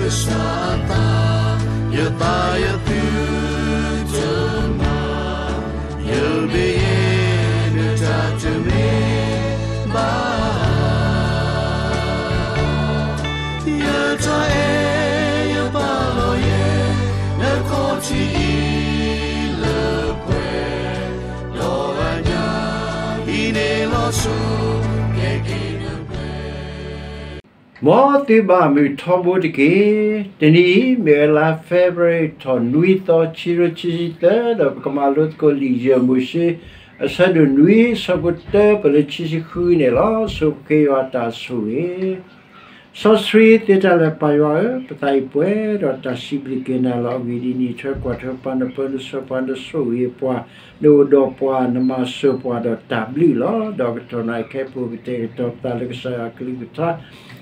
ကစၢ်အသး, ယသးယသုတမၤ, ယဘၣ်ယဲဒၣ်တၢ်တမ့ၢ်ဘၣ်. ယတၢ်အဲၣ်ယပာ်လီၤယဲ နခီၣ်ထံးအံၤလၢပှဲၤ, ဒီးအညၣ်ဟံးန့ၢ်လီၤဆူ ကဲက့ၤနပှဲၤ မ်သုဘၣ်မုာ်ထီဘိတက့ၢ်. တနံၤအံၤ မ့ၢ်ဝဲလါ February ထီၣ်နွံသီ ခံကထိခံဆံသၢ ဒီးပကမၤလိသကိးလံာ်ယဲၢ်မိၤၡ့ အဆၢဒိၣ်နွံ ဆၢဖိတၢပၢၢ်လၢခံဆံဃုန့ၣ်လီၤ. ဆိပဃ့ယွၤအတၢ်ဆိၣ်ဂ့ၤ စီဆှံသ့တၢ်လၢပၢ်ယွၤဧၢ, ပသးအံၤပှဲၤဒီးတၢ်စံးဘျုးက့ၤနၤလီၤ. အဂ့ၢ်ဒ်အံၤ, နအံးထွဲကွၢ်ထွဲပှၤ, နပၢနဆှၢပှၤ, နဆိၣ်ဂ့ၤပှၤ, နအိၣ်ဒီးပှၤ, နမၤစၢၤပှၤဒီးတၢ်ဘျုးလီၤ. ဒီးကတီၢ်နံၤခဲအံၤ ပကတဲာ်ကတီၤပသးလၢကစၢ်ယွၤအကလုၢ်ကထါ,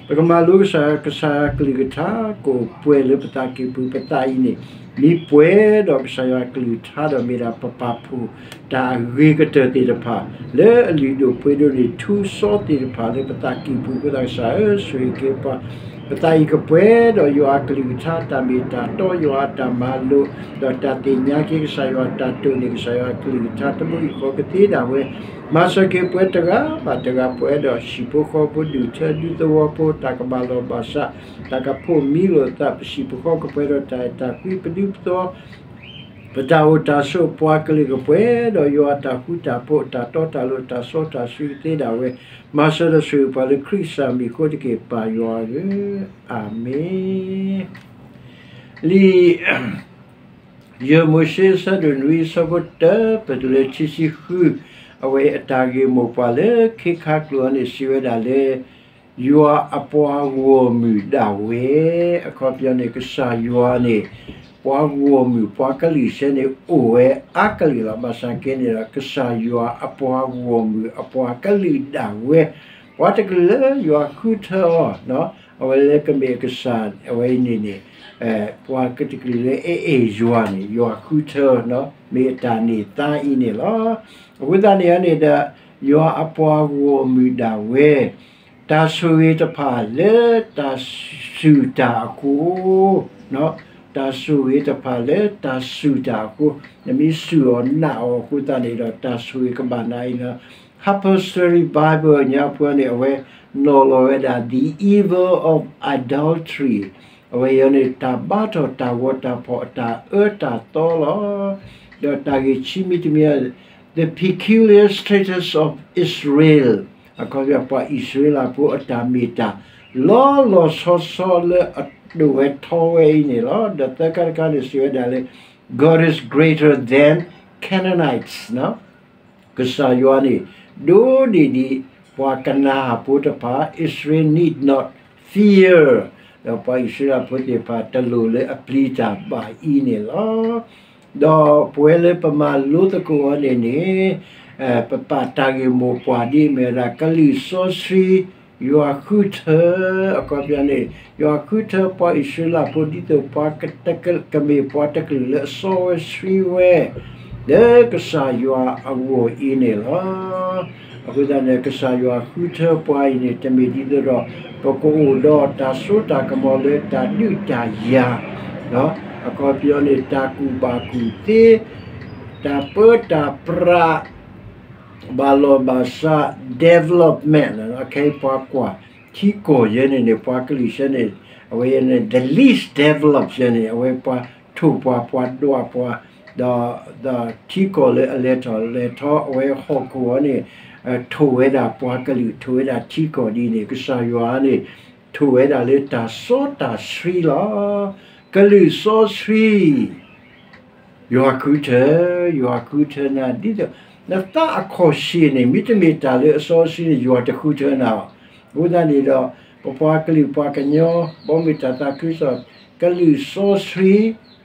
ပကမၤလိကစၢ်ယွၤ, ကစၢ်ယွၤအကလုၢ်ကထါ ကအိၣ်ပှဲၤလၢပသးကံၢ်ပူၤ, ပသးအံၤန့ၣ် မ့ၢ်ပှဲၤဒီးကစၢ်ယွၤအကလုၢ်ကထါဒီး မ့ၢ်ဒၣ်ပပာ်ဖှိၣ်တၢ်အဂ့ၤကတၢၢ်သ့ၣ်တဖၣ် လၢအလုၢ်ဒိၣ်ပှ့ၤဒိၣ်န့ၣ် ထူစီသ့ၣ်တဖၣ်လၢပသးကံၢ်ပူၤအဃိသတး ကစၢ်ဧၢ, ဆိၣ်ဂ့ၤက့ၤပှၤ, ပသးအံၤကပှဲၤဒီးယွၤအကလုၢ်ကထါ, တၢ်မ့ၢ်တၢ်တီ, ယွၤအတၢ်မၤလိာ်, ဒီးတၢ်သ့ၣ်ညါက့ၤကစၢ်ယွၤတၢ်တိာ်န့ၣ် ကစၢ်ယွၤအကလုၢ်ကထါ တဘိယူၢ်ဃီကသ့ဒၣ်ဝဲ, မၤစၢၤက့ၤပှၤတဂၤဘၣ်တဂၤ, ပှဲၤဒီးဟံၣ်ဖိဃီဖိ, ဒူၣ်ထၢဒူသဝီဖိ, တၢ်ကမၤလီၤဘၣ်စး, တၢ်ကဖိးမံလိာ်သး, ပဟံၣ်ပဃီကပှဲၤဒီးတၢ်အဲၣ်တၢ်ကွံ, ပဒူပသဝီ, ပတၢ်အိၣ်တၢ်ဆိး, ပှၤကလုာ်ကပှဲၤဒီးယွၤအတၢ်ဃူတၢ်ဖိး, တၢ်တီတၢ်လိၤ, တၢ်စီတၢ်ဆှံကသ့ဒၣ်ဝဲ, မၤစၢၤဒီးဆိၣ်ဂ့ၤပှၤလၢခရံာ်ကစၢ်မံၤအဃိတက့ၢ်, ပၢ်ယွၤဧၢ, အၤမ့ၣ်. လံာ် ယဲၢ်မိၤၡ့အဆၢဒိၣ်နွံ အဆၢဖိတၢ ပတုၤလၢခံဆံဃု, အဝဲအတၢ်ဂ့ၢ်မိၢ်ပှၢ်လၢခ့ခါကျိာ်အံၤန့ၣ် စံးဝဲဒၣ်လၢ ယွၤအပှၤဂီၢ်မုၢ်ဒၣ်ဝဲ, အခီပညီန့ၣ် ကစၢ်ယွၤန့ၣ် ပှၤဂီၢ်မုၢ် ပှၤကလုာ်စ့ၢ်န့ၣ် အိၣ်ဝဲအါကလုာ်လီၤ. ဘၣ်ဆၣ်က့န့ၣ်ဒီး ကစၢ်ယွၤအပှၤဂီၢ်မုၢ် အပှၤကလုာ်ဒၣ်ဝဲ, ပှၤတကလုာ်လၢယွၤဃုထၢအီၤ အဝဲလၢကမ့ၢ်အကစၢ် အဝဲအံၤန့ၣ်န့ၣ် ပှၤတကလုာ်လၢအအဲၣ်ယွၤန့ၣ် ယွၤဃုထၢ, မ့ၢ်အတၢ်န့ၢ်သါအံၤန့ၣ်လီၤ. အဃိသတးန့ၣ်န့ၣ်ဒီး ယွၤအပှၤဂီၢ်မုၢ်ဒၣ်ဝဲ, တၢ်ဆိၣ်ဂ့ၤတဖၣ်လၢတၢ်စူၢ်တၢ်အဃိ, တၢ်ဆိၣ်ဂ့ၤတဖၣ်လၢတၢ်စူၢ်တၢ်အဃိ, နမ့ၢ်စူၢ်အီၤနာ်အီၤအဃိသတးန့ၣ်ဒီး တၢ်ဆိၣ်ဂ့ၤကဘၣ်နၤအံၤလီၤ. Harper Study Bible ညါပှၤန့ၣ် အဝဲနီၤလီၤဝဲဒၣ် the evil of idolatry, အဝဲအံၤန့ၣ် တၢ်ဘါထီၣ်တၢ်ဂီၤတၢ်ဖီၣ်အတၢ်အၢတၢ်သီလီၤ. ဒီးတၢ်ဂ့ၢ်ခံမံၤတမံၤ the peculiar status of Israel, အခီပညီ ပှၤအံၣ်စရ့လးဖိအတၢ်မ့ၢ်တၢ် လီၤလီၤဆီဆီလၢအဒိၣ်ဝဲထီဝဲအံၤန့ၣ်လီၤ. ဒီးသၢခါတခါန့ၣ် စံးဝဲဒၣ်လၢ God is greater than Canaanites, ကစၢ်ယွၤန့ၣ် ဒိၣ်ဒံးဒံးပှၤကနၤအၣ်ဖိတဖၣ်, Israel need not fear, ဒီးပှၤအံၣ်စရ့လးဖိသ့ၣ်တဖၣ် တလိၣ်လၢအပျံၤတၢ်ဘၣ်အံၤန့ၣ်လီၤ. ဒီးပဝဲလၢပမၤလိသကိးအီၤန့ၣ်န့ၣ် ပပာ်တၢ်ဂ့ၢ်မိၢ်ပှၢ်ဒ်အမ့ၢ်ဝဲဒၣ် ကလုာ်စီဆှံ ယွၤဃုထၢ, အခီပညီန့ၣ် ယွၤဃုထၢပှၤအံၣ်စရ့လးဖိ ဒ်သိးပှၤကမ့ၢ်ပှၤတကလုာ်လၢအစီဝဲဆှံဝဲ လၢကစၢ်ယွၤအဂီၢ်အံၤန့ၣ်လီၤ. အဃိသတးန့ၣ် ကစၢ်ယွၤဃုထၢပှၤအံၤန့ၣ် တမ့ၢ်ဒ်သိးဒီး ပကအိၣ်ဒီးတၢ်စိတၢ်ကမီၤလၢတၢ်ဒုးတၢ်ယၤ, အခီပညီန့ၣ် တၢ်ကူၣ်ဘၣ်ကူၣ်သ့, တၢ်ပၢတၢ်ပြး, ဘၣ်လီၢ်ဘၣ်စး development, ခဲအံၤပှၤကွၢ်ထံကီၢ်ယဲန့ၣ်န့ၣ် ပှၤကလုာ်စ့ၢ်န့ၣ် အဝဲန့ၣ် the least developed ယဲန့ၣ် အဝဲပှၤထိၣ်ပှၤ ပှၤဒွးပှၤ, ဒီး ဒီးထံကီၢ်လၢအလဲၤထီၣ်လဲၤထီ အဝဲဟီၣ်ခိၣ်အံၤန့ၣ် ထိၣ်ဝဲဒၣ်ပှၤကလုာ် ထိၣ်ဝဲဒၣ်ထံကီၢ်ဒ်န့ၣ် ကစၢ်ယွၤန့ၣ် ထိၣ်ဝဲဒၣ်လၢတၢ်စီတၢ်ဆှံလီၤ. ကလုာ်စီဆှံ ယွၤဃုထၢ, ယွၤဃုထၢနၤ ဒ်သိး နသးအခီၣ်ဆ့ၣ်န့ၣ် မ့တမ့ၢ်တၢ်လၢအစီအဆှံန့ၣ် ယွၤတဃုထၢနၤဘၣ်. အဃိသတးန့ၣ်ဒီး ပပှၤကလုာ်ပှၤကညီ ဘီမုၢ်တၢ်သးခုကစီၣ် ကလုာ်စီဆှံ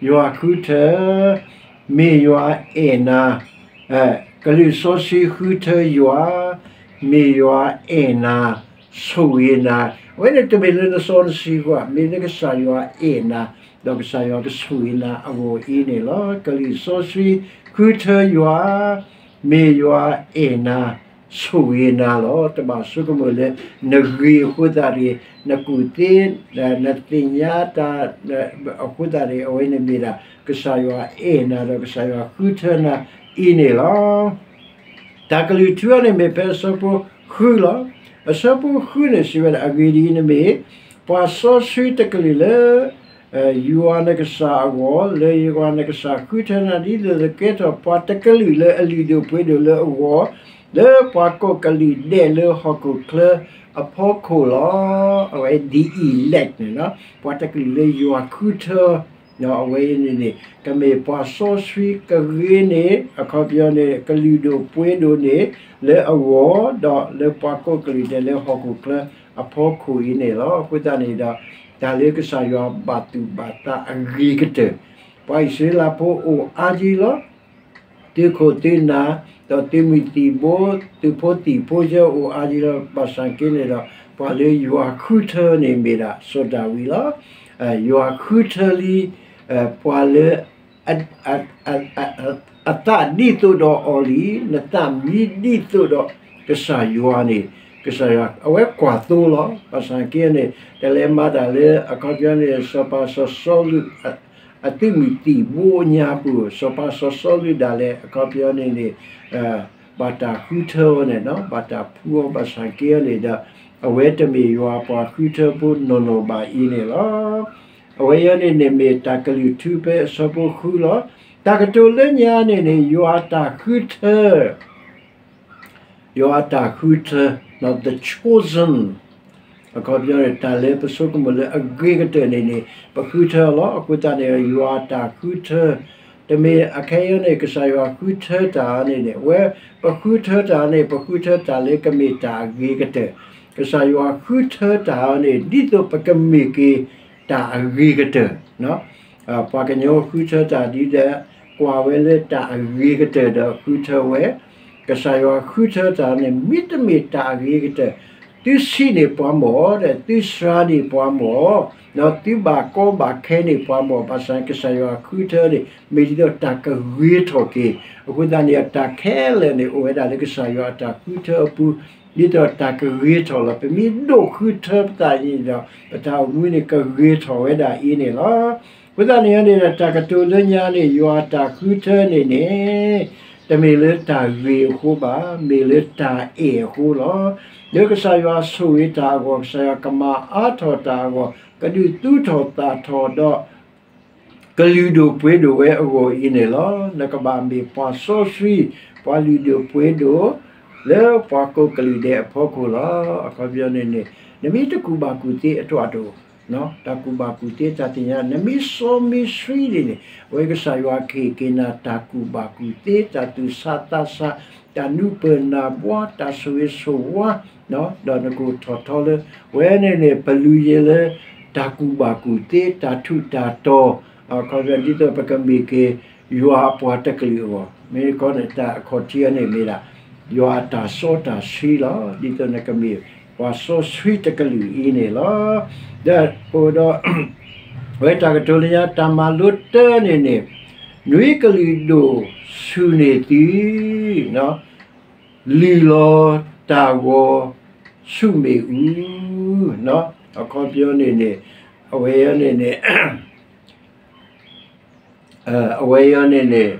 ယွၤဃုထၢ, မ့ၢ်ယွၤအဲၣ်နၤ, ကလုာ်စီဆှံဃုထၢယွၤ, မ့ၢ်ယွၤအဲၣ်နၤ, ဆိၣ်ဂ့ၤနၤ, အဝဲန့ၣ်တမ့ၢ်လၢနစီနဆှံအဃိ, မ့ၢ်လၢကစၢ်ယွၤအဲၣ်နၤ, ဒီးကစၢ်ယွၤကဆိၣ်ဂ့ၤနၤအဂီၢ်အံၤန့ၣ်လီၤ. ကလုာ်စီဆှံဃုထၢယွၤ, မ့ၢ်ယွၤအဲၣ်နၤ, ဆိၣ်ဂ့ၤနၤလီၤ. တဘၣ်ဆိကမိၣ်လၢနဂ့ၤအဃိသတးန့ၣ်, နကူၣ်သ့, နသ့ၣ်ညါတၢ်အဃိသတးန့ၣ်, အဝဲန့ၣ်မ့ၢ်ဒၣ်ကစၢ်ယွၤအဲၣ်နၤဒီးကစၢ်ယွၤဃုထၢနၤအံၤန့ၣ်လီၤ. တၢ်ကလုၢ်ထူန့ၣ်မ့ၢ်ဖဲအဆၢဖိဃုလီၤ. အဆၢဖိဃုန့ၣ်စံးဝဲဒၣ်, အဂ့ၢ်ဒ်အံၤ, နမ့ၢ်ပှၤစီဆှံတကလုာ်လၢ ယွၤနကစၢ်အဂီၢ်, လၢယွၤနကစၢ်ဃုထၢနၤ ဒ်သိးနကကဲထီၣ်ပှၤတကလုာ်လၢအလုၢ်ဒိၣ်ပှ့ၤဒိၣ်လၢအဂီၢ်, လၢပှၤကိးကလုာ်ဒဲးလၢဟီၣ်ခိၣ်ချၢအဖီခိၣ်လီၤ. အဝဲ the elect န့ၣ်, ပှၤတကလုာ်လၢယွၤဃုထၢ အဝဲအံၤန့ၣ်န့ၣ် ကမ့ၢ်ပှၤစီဆှံကဂ့ၤန့ၣ်, အခီပညီန့ၣ် ကလုၢ်ဒိၣ်ပှ့ၤဒိၣ်န့ၣ်လၢအဂီၢ်, ဒီးလၢပှၤကိးကလုာ်ဒဲးလၢဟီၣ်ခိၣ်ချၢအဖီခိၣ်အံၤန့ၣ်လီၤ. အဃိသတးန့ၣ်ဒီး တၢ်လၢကစၢ်ယွၤဘၣ်သူၣ်ဘၣ်သးအဂ့ၤကတၢၢ်, ပှၤအံၣ်စရ့လးဖိအိၣ်အါကံလီၤ. သုးခိၣ်သုးနၢ်, ဒီးသုးမုၢ်သံၣ်ဘိ, သုးဖိသံၣ်ဖိဆၢအိၣ်အါကံလီၤ. ဘၣ်ဆၣ်က့န့ၣ်ဒီး ပှၤလၢယွၤဃုထၢန့ၣ်မ့ၢ်ဒၣ်စီၤဒၤဝံးလီၤ. ယွၤဃုထၢလံ ပှၤလၢ အသးဒ်သိးဒီးအီၤလံ, နသးမံဒ်သိးဒီးကစၢ်ယွၤန့ၣ်, ကစၢ်ယွၤအဝဲကွၢ်သိလီၤ. ဘၣ်ဆၣ်က့န့ၣ် တလဲၤမၤတၢ်လၢအခီပညီန့ၣ် စီၤပၤစီၤစီလူး အသုးမုၢ်သံၣ်ဘိညါပူၤ, စီၤပၤစီၤစီလူးဒၣ်လဲာ်အခီပညီန့ၣ်န့ၣ် ဘၣ်တၢ်ဃုထၢအီၤန့ၣ်, ဘၣ်တၢ်ဖှူအီၤ. ဘၣ်ဆၣ်က့န့ၣ်ဒီး အဝဲတမ့ၢ်ယွၤပှၤဃုထၢဖိနီၢ်နီၢ်ဘၣ်အံၤန့ၣ်လီၤ. အဝဲအံၤန့ၣ်န့ၣ် မ့ၢ်တၢ်ကလုၢ်ထူဖဲအဆၢဖိဃုလီၤ. တၢ်ကတိၤလၢညါန့ၣ်န့ၣ် ယွၤအတၢ်ဃုထၢ, ယွၤအတၢ်ဃုထၢ, the chosen, အခီပညီန့ၣ် တၢ်လၢပဆိကမိၣ်လၢအဂ့ၤကတၢၢ်န့ၣ်န့ၣ် ပဃုထၢလီၤ. အဃိသတးန့ၣ် ယွၤအတၢ်ဃုထၢ တမ့ၢ်အခဲအံၤန့ၣ် ကစၢ်ယွၤဃုထၢတၢ်န့ၣ်န့ၣ် အဝဲ ပဃုထၢတၢ်န့ၣ် ပဃုထၢတၢ်လၢကမ့ၢ်တၢ်အဂ့ၤကတၢၢ်, ကစၢ်ယွၤဃုထၢတၢ်န့ၣ် ဒ်သိးပကမ့ၢ်က့ၤတၢ်အဂ့ၤကတၢၢ် ပှၤကညီဃုထၢတၢ်ဒ်ဒီး ကွၢ်ဝဲလၢတၢ်အဂ့ၤကတၢၢ်ဒီးဃုထၢဝဲ, ကစၢ်ယွၤဃုထၢတၢ်န့ၣ် မ့တမ့ၢ်တၢ်အဂ့ၤကတၢၢ်, သုဆံးန့ၢ်ပှၤမၢ်ဒီး သုစှၤန့ၢ်ပှၤမၢ်, ဒီးသုဘၣ်ကီဘၣ်ခဲန့ၢ်ပှၤမၢ်, ဘၣ်ဆၣ်ကစၢ်ယွၤဃုထၢန့ၣ် မ့ၢ်ဒ်သိးတၢ်ကဂ့ၤထီၣ်က့ၤ, အဃိသတးန့ၣ် တၢ်ခဲလၢာ်န့ၣ် အိၣ်ဝဲဒၣ်လၢကစၢ်ယွၤအတၢ်ဃုထၢအပူၤ, ဒ်သိးတၢ်ကဂ့ၤထီၣ်လီၤ. ပမ့ၢ်ဒိၣ်ဃုထၢပသးအံၤန့ၣ်ဒီး ပတၢ်အိၣ်မူန့ၣ်ကဂ့ၤထီၣ်ဝဲဒၣ်အံၤန့ၣ်လီၤ. အဃိသတးန့ၣ်န့ၣ်ဒီး တၢ်ကတိၤလၢညါန့ၣ် ယွၤအတၢ်ဃုထၢန့ၣ်န့ၣ် တမ့ၢ်လၢတၢ်ဂ့ၤအဃိဘၣ်, မ့ၢ်လၢတၢ်အဲၣ်အဃိလီၤ. လၢကစၢ်ယွၤဆိၣ်ဂ့ၤတၢ်အဂီၢ်, ကစၢ်ယွၤကမၤအါထီၣ်တၢ်အဂီၢ်, ကဒုးသူထီၣ်သၣ်ထီၣ်ဒီး ကလုာ်ဒိၣ်ပှ့ၤဒိၣ်ဝဲအဂီၢ်အံၤန့ၣ်လီၤ. နကဘၣ်မ့ၢ်ပှၤစီဆှံ, ပှၤလုၢ်ဒိၣ်ပှ့ၤဒိၣ် လၢပှၤကိးကလုာ်ဒဲးအဖီခိၣ်လီၤ. အခီပညီန့ၣ်န့ၣ် နမ့ၢ်တကူၣ်ဘၣ်ကူၣ်သ့အတအိၣ်, တၢ်ကူၣ်ဘၣ်ကူၣ်သ့တၢ်သ့ၣ်ညါ, နမ့ၢ်စီမ့ၢ်ဆှံဒ်န့ၣ် အဝဲကစၢ်ယွၤကဟ့ၣ်က့ၤနၤ တၢ်ကူၣ်ဘၣ်ကူၣ်သ့, တၢ်သူၣ်ဆးသးဆး, တၢ်နူၤပၢၢ်နၢ်ဘှါ, တၢ်ဆိၣ်ဂ့ၤဆိၣ်ဝါ, ဒီးနကအိၣ်ထီၣ်ထီလၢ ဝဲန့ၣ်န့ၣ် ပလူၤယံၤလၢ တၢ်ကူၣ်ဘၣ်ကူၣ်သ့, တၢ်ထူးတၢ်တီၤ, အခီပညီ ဒ်သိးပကမ့ၢ်က့ၤ ယွၤအပှၤတကလုာ်အဂီၢ်, မ့ၢ်ကီန့ၣ် တၢ်အခီၣ်ထံးအံၤန့ၣ်မ့ၢ်ဒၣ် ယွၤအတၢ်စီတၢ်ဆှံလီၤ. ဒ်သိးနကမ့ၢ်ပှၤစီဆှံတကလုာ်အံၤန့ၣ်လီၤ. ဒီးအိၣ်ဒီး အဝဲတၢ်ကတိၤလၢညါ တၢ်မၤလိတၢန့ၣ်န့ၣ် နွံကလုာ်ဒိၣ်ဆူၣ်န့ၢ်သု လုၢ်လီၤတၢ်ဂီၤဆူၣ်မ့ၣ်အူ, အခီပညီန့ၣ်န့ၣ် အဝဲန့ၣ်န့ၣ် အဝဲအံၤန့ၣ်န့ၣ်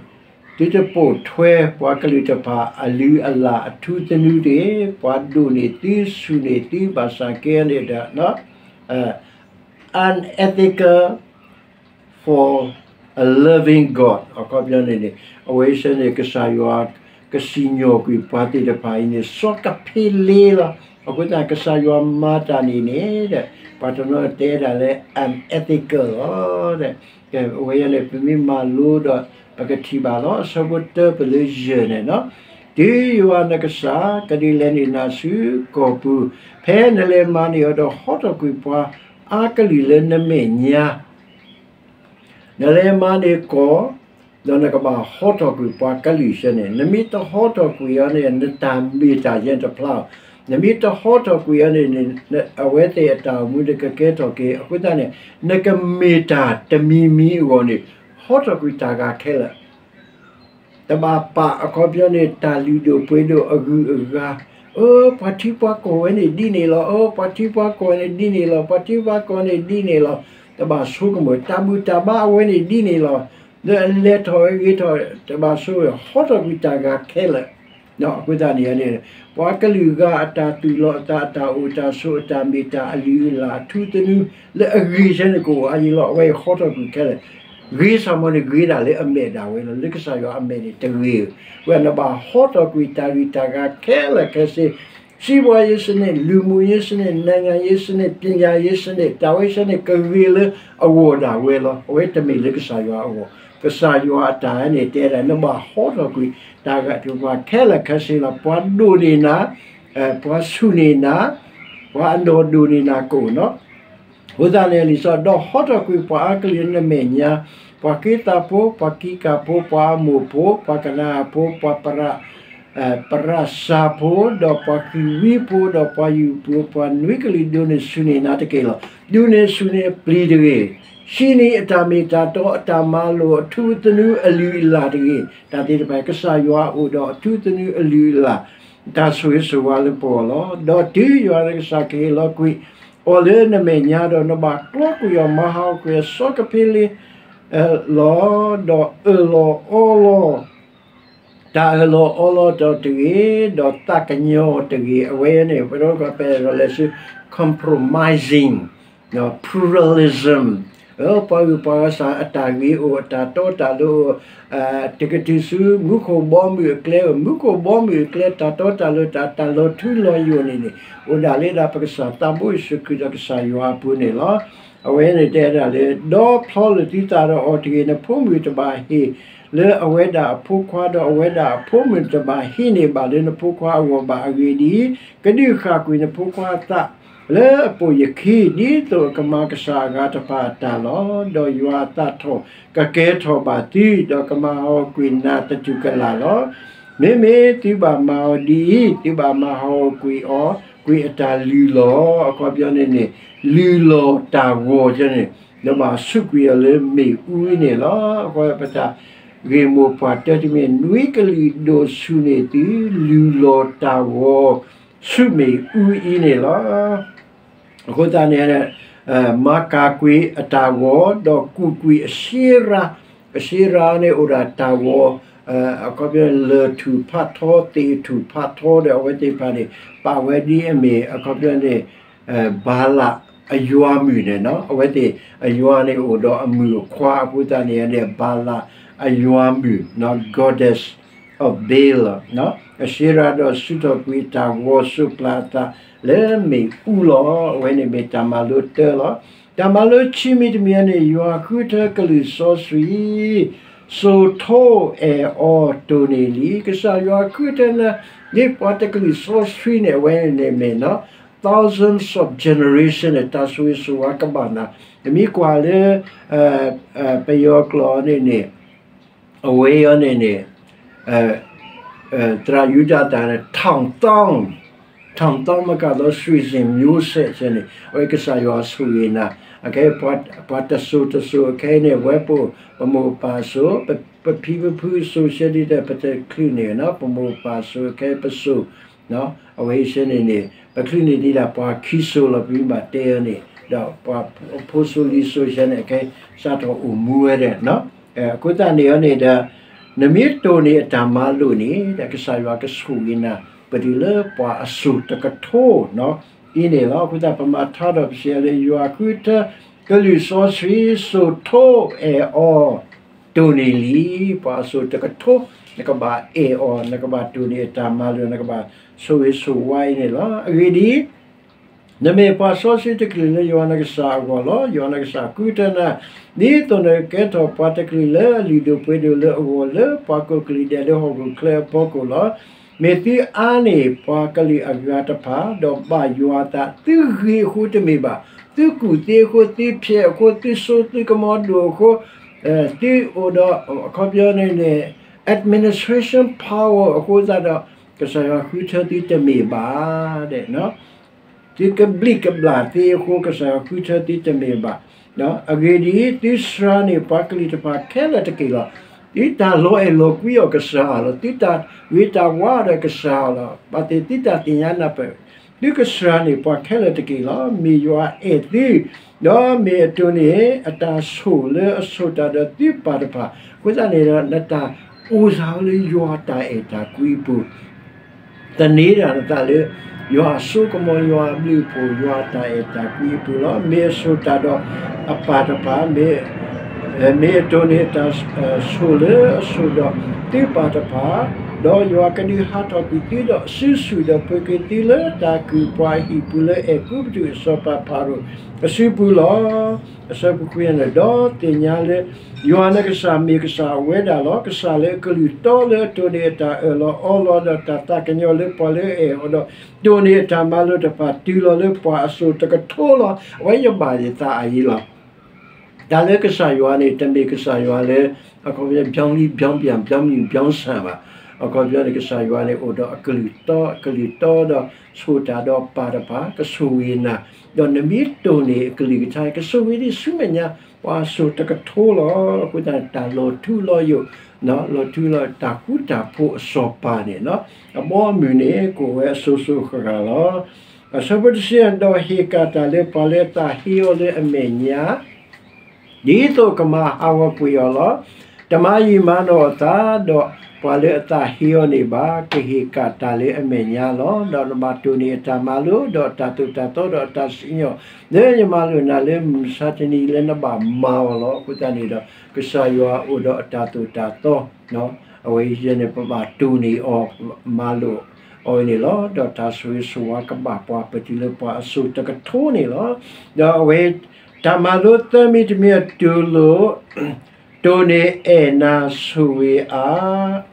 သုတပိာ်ထွဲပှၤကလုာ်တဖၣ် အလုၢ်အလၢ်အထူသနူတဂ့ၤ, ပှၤဒိၣ်န့ၢ်သု ဆူၣ်န့ၢ်သု ဘၣ်ဆၣ်ကဲန့ၣ်ဒီး unethical for a loving God အခီပညီန့ၣ်န့ၣ် အဝဲဆၢန့ၣ် ကစၢ်ယွၤကစံၣ်ညီၣ်ကွံာ်ပှၤသ့ၣ်တဖၣ်အံၤန့ၣ် စီၤကဖ့လ့လီၤ. အဃိသတး ကစၢ်ယွၤမၤတၢ်န့ၣ်န့ၣ်ဒီး ပှၤတနီၤတဲဒၣ်လၢ unethical လီၤ. အဝဲအံၤန့ၣ် ပမ့ၢ်မၤလိဒီး ပကထံၣ်ဘၣ်လီၤ. အဆၢဖိတၢပလၢယဲၢ်န့ၣ် တုၤယွၤနကစၢ် ကဒုးလဲၤနုာ်နၤဆူကီၢ်ပူၤ, ဖဲနလဲၤမၤန့ၢ်အီၤဒီး ဟီထီၣ်ကွံာ်ပှၤအါကလုာ်လၢနမဲာ်ညါ နလဲၤမၤန့ၢ်ကီၢ်, ဒီးနကဘၣ်ဟီထီၣ်ကွံာ်ပှၤကလုာ်ဆၢန့ၣ်, နမ့ၢ်တဟီထီၣ်ကွံာ်အီၤန့ၣ် နတၢ်မ့ၢ်တၢ်ယဲၢ်တဖျါအီၤ, နမ့ၢ်တဟီထီၣ်ကွံာ်အီၤန့ၣ် အဝဲသ့ၣ်အတၢ်အိၣ်မူန့ၣ်ကကဲထီၣ်က့ၤ, အဃိသတးန့ၣ် နကမ့ၢ်တၢ်တမံၤမံၤအဂီၢ်န့ၣ် ဟီထီၣ်ကွံာ်တၢ်ဂၤခဲလၢာ် တဘၣ်ပာ်အခီပညီန့ၣ် တၢ်လုၢ်ဒိၣ်ပှ့ၤဒိၣ်အဂုၤအဂၤ, အၢ ပှၤထံပှၤကီၢ်ဝဲန့ၣ်ဒ်န့ၣ်လီၤ, အၢ ပှၤထံပှၤကီၢ်န့ၣ်ဒ်န့ၣ်လီၤ, ပှၤထံပှၤကီၢ်န့ၣ်ဒ်န့ၣ်လီၤ, တဘၣ်ဆိကမိၣ် တၢ်ဘူၣ်တၢ်ဘါအဝဲန့ၣ်ဒ်န့ၣ်လီၤ, လၢအလဲၤထီၣ်ဂ့ၤထီၣ် တဘၣ်ဆိကမိၣ် ဟီထီၣ်ကွံာ်တၢ်ဂၤခဲလၢာ် အဃိသတးန့ၣ်န့ၣ် ပှၤကလုာ်ဂၤအတၢ်သူၣ်လီၤအသး အတၢ်အိၣ်တၢ်ဆိး အတၢ်မ့ၢ်တၢ် အလုၢ်အလၢ် အထူသနူ လၢအဂ့ၤဆၢန့ၣ် ကအိၣ်အါယံၤလီၤ. အဝဲအံၤဟီထီၣ်ကွံာ်ခဲလၢာ်, ဂ့ၤဆၣ်မီၤန့ၣ် ဂ့ၤဒၣ်လၢအမဲာ်ဒၣ်ဝဲလီၤ. လၢကစၢ်ယွၤအမဲာ်န့ၣ် တဂ့ၤဧၢ, ဝဲနဘၣ်ဟီထီၣ်ကွံာ်တၢ်ဂံၢ်တၢ်ဂၤခဲလၢာ်ခဲဆ့ စီးပွားရေးစနစ်, လူမှုရေးစနစ်, နိုင်ငံရေးစနစ်, ပညာရေးစနစ်, တၢ်ဝဲဆၢန့ၣ် ကဂ့ၤလၢအဂီၢ်ဒၣ်ဝဲလီၤ. အဝဲတမ့ၢ်လၢကစၢ်ယွၤအဂီၢ်, ကစၢ်ယွၤအတၢ်န့ၣ် တဲဒၣ် နဘၣ်ဟီထီၣ်ကွံာ် တၢ်ဂ့ၤတၢ်ဝါခဲလၢာ်ခဲဆ့လီၤ. ပှၤဒိၣ်န့ၢ်နၤ, ပှၤဆူၣ်န့ၢ်နၤ, ပှၤအနီၢ်ဒိၣ်န့ၢ်နၤကအိၣ်နီၤ အဃိသတးန့ၣ် လံာ်စီဆှံ ဒီးဟီထီၣ်ကွံာ်ပှၤအါကလုာ်လၢနမဲာ်ညါ, ပှၤက့သးဖိ, ပှၤကံးကးဖိ, ပှၤအမိၣ်ဖိ, ပှၤကနၤအၤဖိ, ပှၤပရး, ပရးစၤဖိ, ဒီးပှၤဃံးဝံဖိ, ဒီးပှၤယူာ်ဖိ, ပှၤနွံကလုာ်ဒိၣ်န့ၢ်ဆူၣ်န့ၢ်နၤတက့ၢ်လီၤ. ဒိၣ်န့ၢ်ဆူၣ်န့ၢ်အပျံၤတဂ့ၤ, ဟံးန့ၢ်အတၢ်မ့ၢ်တၢ်တီ, အတၢ်မၤလိာ်, အထူသနူအလုၢ်အလၢ်တဂ့ၤ. တၢ်သ့ၣ်တဖၣ် ကစၢ်ယွၤအိၣ်ဒီးအထူသနူအလုၢ်အလၢ်, တၢ်ဆိၣ်ဂ့ၤဆိၣ်ဝါလၢပဂီၢ်လီၤ. ဒီးတုၤယွၤနကစၢ်ကဟ့ၣ်လီၤကွံာ်အီၤလၢနမဲာ်ညါဒီး နဘၣ်ကျီကွံာ်အီၤ မၤဟးဂီၤကွံာ်အစီကဖ့လ့ လီၤ, ဒီးအၢၣ်လီၤအီလီၤ တၢ်အၢၣ်လီၤအီလီၤတဂ့ၤ, ဒီးသးကညီၤတဂ့ၤ. အဝဲန့ၣ် ပဒိကပၤ ပအဲၣ်ဒိးလဲၤဆူ compromising, pluralism, ပှၤဂုၤပှၤဂၤစ့ၢ် အတၢ်ဂ့ၤအိၣ်, အတၢ်တီတၢ်လိၤအိၣ်, တကတုၤဆူ မူခိၣ်ဘီမုၢ်အကျဲအိၣ်, မူခိၣ်ဘီမုၢ်အကျဲ တၢ်တီတၢ်လိၤ တၢ်လီၤထူလီၤယိာ်န့ၣ်န့ၣ် အိၣ်ဒၣ်လၢဒၣ်ပကစၢ်သးဘိယ့ၣ်ၡူးခရံာ်ဒီးကစၢ်ယွၤအပူၤန့ၣ်လီၤ. အဝဲန့ၣ်တဲဒၣ်လၢ ဒီဖျီလိာ်သုသးဒီးအီၤတဂ့ၤ, နဖိမုၣ်တဘၣ်ဟ့ၣ်လၢအဝဲဒၣ်အဖိခွါ, ဒီးအဝဲဒၣ်အဖိမုၣ်တဘၣ်ဟံးန့ၢ်ဘၣ်လၢနဖိခွါအဂီၢ်ဘၣ်. အဂ့ၢ်ဒ်အံၤ, ကဒုးဃာ်ကွံာ်နဖိခွါအသးလၢအပိာ်ယခံ, ဒ်သိးအကမၤကစၢ်အဂၤတဖၣ်အတၢ်လီၤ. ဒီးယွၤအသးထီၣ်ကကဲထီၣ်ဘၣ်သု, ဒီးကမၤဟးဂီၤကွံာ်နၤသတူၢ်ကလာ်လီၤ. မ့မ့ၢ်သုဘၣ်မၤအီၤဒ်အံၤ, သုဘၣ်မၤဟးဂီၤကွံာ်အီၤ ကွံာ်အတၢ်လုၢ်လီၤ. အခီပညီန့ၣ်န့ၣ် လုၢ်လီၤတၢ်ဂီၤန့ၣ် ဒီးဘၣ်ဆူးကွံာ်အီၤလၢမ့ၣ်အူအံၤန့ၣ်လီၤ. အဃိပတၢ်ဂ့ၢ်မိၢ်ပှၢ်တၢတမံၤ နွံကလုာ်ဒိၣ်ဆူၣ်န့ၢ်သု လုၢ်လီၤတၢ်ဂီၤ ဆူမ့ၣ်အူအံၤန့ၣ်လီၤ. အဃိသတးန့ၣ် မၤကၤကွံာ်အတၢ်ဂီၤ ဒီးကူၣ်ကွံာ်အရှ့ရၤ, အရှ့ရၤန့ၣ်အိၣ်ဒၣ်တၢ်ဂီၤ အခီပညီ လၢၢ်ထူၣ်ဖးထီ သ့ၣ်ထူၣ်ဖးထီဒီး အဝဲသ့ၣ်တဖၣ်န့ၣ် ပာ်ဝဲဒ်အမ့ၢ် အခီပညီန့ၣ် ဘၤလးအယွၤမုၣ်န့ၣ်, အဝဲသ့ၣ်အယွၤန့ၣ်အိၣ်ဒီးအမုၣ်အခွါအဃိသတးန့ၣ်န့ၣ် ဘၤလးအယွၤမုၣ် goddess of Baal လီၤ. အရှ့ရၤဒီးစူးထီၣ်ကွံာ်တၢ်ဂီၤစိးပျၢ်အသးလၢမ့ၣ်အူလီၤ. အဝဲန့ၣ်မ့ၢ်တၢ်မၤလိတၢလီၤ. တၢ်မၤလိခံမံၤတမံၤန့ၣ် ယွၤဃုထၢကလုာ်စီဆှံ စိာ်ထိအဲၣ်အီၤတိၢ်န့ၢ်လံ. ကစၢ်ယွၤဃုထၢန့ၣ် ဒ်ပှၤတကလုာ်စီဆှံန့ၣ် အဝဲန့ၣ်မ့ၢ် thousands of generation န့ၣ် တၢ်ဆိၣ်ဂ့ၤဆိၣ်ဝါကဘၣ်နၤ, နမ့ၢ်ကွၢ်လၢ ပယီၤကျိာ်န့ၣ်န့ၣ် အဝဲအံၤန့ၣ်န့ၣ် သရၣ်ယူဒၤသၣ်န့ၣ် ထောင်သောင်း, ထောင်သောင်းမကသော ဆွေစဉ်မျိုးဆက် ဆဲန့ၣ် အဝဲကစၢ်ယွၤဆိၣ်ဂ့ၤနၤ, အခဲ ပှၤတစိၤတစိၤ အခဲအံၤန့ၣ် ဝဲပအိၣ် ပမိၢ်ပပၢ်အစိၤ, ပဖံပဖုအစိၤ ဆဲဒ်ဒီး ပတချုးန့ၣ် ပမိၢ်ပပၢ်အစိၤ အခဲအံၤပစိၤ အဝဲဆဲန့ၣ်န့ၣ် ပချုးန့ၢ်ဒံးဒၣ်ပှၤခံစိၤလီၤ ပမ့ၢ်ဘၣ်တဲအီၤန့ၣ်, ဒီးပှၤဖိစိၤလံၤစိၤဆဲန့ၣ် အခဲအံၤစးထီၣ်အိၣ်မူဝဲဒၣ်, အဃိသတးန့ၣ်အီၤန့ၣ်ဒီး နမ့ၢ်တိၢ်န့ၢ်အတၢ်မၤလိာ်န့ၣ် ဒီးကစၢ်ယွၤကဆိၣ်ဂ့ၤနၤ ပတုၤလၢပှၤအစိၤတကထိ အံၤန့ၣ်လီၤ. အဃိသတး ပမၤထါဒီးပစံးလၢ ယွၤဃုထၢ ကလုာ်စီဆှံ စိာ်ထိအဲၣ်အီၤ တိၢ်န့ၢ်လံ. ပှၤအစိၤတကထိ နကဘၣ်အဲၣ်အီၤ, နကဘၣ်တိၢ်န့ၢ်အတၢ်မၤလိာ်, နကဘၣ်ဆိၣ်ဂ့ၤဆိၣ်ဝါအံၤန့ၣ်လီၤ. အဂ့ၢ်ဒ်အံၤ, နမ့ၢ်ပှၤစီဆှံတကလုာ်လၢယွၤနကစၢ်အဂီၢ်လီၤ. ယွၤနကစၢ်ဃုထၢနၤ ဒ်သိးနကကဲထီၣ်ပှၤတကလုာ်လၢအလုၢ်ဒိၣ်ပှ့ၤဒိၣ်လၢအဂီၢ် လၢပှၤကိးကလုာ်ဒဲးလၢဟီၣ်ခိၣ်ချၢအဖီခိၣ်လီၤ. မ့ၢ်သုအါန့ၢ်ပှၤကလုာ်အဂၤတဖၣ် ဒီးဘၣ်ယွၤအသး, သုဂ့ၤအဃိတမ့ၢ်ဘၣ်, သုကူၣ်သ့အဃိ, သုဖျဲးအဃိ, သုစိသုကမီၤဒိၣ်အဃိ, သုအိၣ်ဒီး အခီပညီန့ၣ်န့ၣ် administration power အဃိသတးဒီး ကစၢ်ယွၤဃုထၢသုတမ့ၢ်ဘၣ် ဒီး သုကဘျံးကဘျၣ်သ့အဃိ ကစၢ်ယွၤဃုထၢသုတမ့ၢ်ဘၣ်. အဂ့ၢ်ဒ်အံၤ, သုစှၤန့ၢ်ပှၤကလုာ်တဖၣ်ခဲလၢာ်တက့ၢ်လီၤ. သုတၢ်လီၤအဲၣ်လီၤကွံအီၤကစၢ်လီၤ. သုတၢ်ဂ့ၤတၢ်ဝါဒီးကစၢ်လီၤ. ဘၣ်သ့ၣ်သုတၢ်သ့ၣ်ညါနၢ်ပၢၢ်, သုကစၢ်န့ၣ်ပှၤခဲလၢာ်တက့ၢ်လီၤ. မ့ၢ်ယွၤအဲၣ်သု, ဒီးမ့ၢ်အတိၢ်န့ၢ်အတၢ်ဆိၣ်လၢအဆိၣ်တၢ်ဒီးသုပၢ်တဖၣ်, အဃိသတးန့ၣ်ဒီး နတၢ်အိၣ်စၢ်လၢယွၤတၢ်အဲၣ်တၢ်ကွံအပူၤ သန့ၤဒၣ်နသးလၢ ယွၤအစိကမီၤ ယွၤအဘျုးအဖှိၣ် ယွၤအတၢ်အဲၣ်တၢ်ကွံအပူၤလီၤ. မ့ၢ်အဆိၣ်တၢ်ဒီးအပၢ်တဖၣ်, မ့ၢ်အတိၢ်န့ၢ်အတၢ် ဆိၣ်လၢအဆိၣ်ဒီးသုပၢ်တဖၣ်, ဒီးယွၤကဒုးဟးထီၣ်ကွံာ်သုဒီးစုဆူၣ်ဒီးပှ့ၤက့ၤသုလၢတၢ်ကုၢ်ပှၤအဟံၣ်ပူၤလၢအဲၤကူပတူးအစီၤပၤဖၤရိၤ အစုပူၤလီၤ. အဆၢဖိခွံန့ၣ်, ဒီးသ့ၣ်ညါလၢ ယွၤနကစၢ်မ့ၢ်ကစၢ်အဝဲဒၣ်လီၤ. ကစၢ်လၢအကလုၢ်တီလၢအတိၢ်န့ၢ်အတၢ်အၢၣ်လီၤအီလီၤ ဒီးတၢ်သးကညီၤလၢပှၤလၢအအဲၣ်အီၤဒီး တိၢ်န့ၢ်အတၢ်မၤလိာ်တဖၣ်တုၤလီၤလၢပှၤအစိၤတကထိလီၤ. အဝဲယဘၣ်ယသးအယံၤလီၤ. တၢ်လၢကစၢ်ယွၤန့ၣ် တမ့ၢ်ကစၢ်ယွၤလၢ အခီပညီ ပြောင်းလဲပြောင်းပြန် ပြောင်းမြူပြောင်းဆန် ဘၣ်. အခီပညီန့ၣ် ကစၢ်ယွၤန့ၣ် အိၣ်ဒီးအကလုၢ်တီ အကလုၢ်တီဒီး ဆိၣ်တၢ်ဒီးပၢ်တဖၣ် ကဆိၣ်ဂ့ၤနၤ, ဒီးနမ့ၢ်တိၢ်န့ၢ်အကလုၢ်ကထါ ကဆိၣ်ဂ့ၤဒံးဆူမဲာ်ညါ ပှၤစိၤတကထိလီၤ. အဃိသတးန့ၣ် တၢ်လီၤထူလီၤယိာ် လီၤထူလီၤ တၢ်ဃူတၢ်ဖိးအစီၤပၤန့ၣ် အဘီအမုၢ်န့ၣ် ကအိၣ်ဝဲအစိၤစိၤဃၣ်ဃၣ်လီၤ. အဆၢဖိတဆံ ဒီးဟ့ၣ်ကၣ်တၢ်လၢပှၤလၢအသးဟ့အီၤလၢအမဲာ်ညါ ဒ်သိးကမၤဟးဂီၤကွံာ်အီၤလီၤ. တမၤယံာ်မၤနီၢ်အသး, ဒီးပှၤလၢအသးဟ့အီၤန့ၣ်ဘၣ် ကဟ့ၣ်ကၣ်တၢ်လၢအမဲာ်ညါလီၤ. ဒီးနဘၣ်တိၢ်န့ၢ်အတၢ်မၤလိာ်, ဒီးအတၢ်သိၣ်တၢ်သီ, ဒီးအတၢ်စံၣ်ညီၣ်, လၢယမၤလိာ်နၤလၢမုၢ်မဆါတနံၤလၢနဘၣ်မၤအီၤလီၤ. အဃိသတးန့ၣ်ဒီး ကစၢ်ယွၤအိၣ်ဒီးအတၢ်သိၣ်တၢ်သီ အဝဲအံၤန့ၣ် ပဘၣ်တိၢ်န့ၢ်အီၤ မၤလိာ်အီၤန့ၣ်လီၤ. ဒီးတၢ်ဆိၣ်ဂ့ၤဆိၣ်ဝါကဘၣ်ပှၤပတုၤလၢပှၤအစိၤတကထိန့ၣ်လီၤ. ဒီးအဝဲ တၢ်မၤလိသၢမံၤတမံၤအတူၢ်လိာ် တိၢ်န့ၢ်အဲၣ်နၤဆိၣ်ဂ့ၤအါ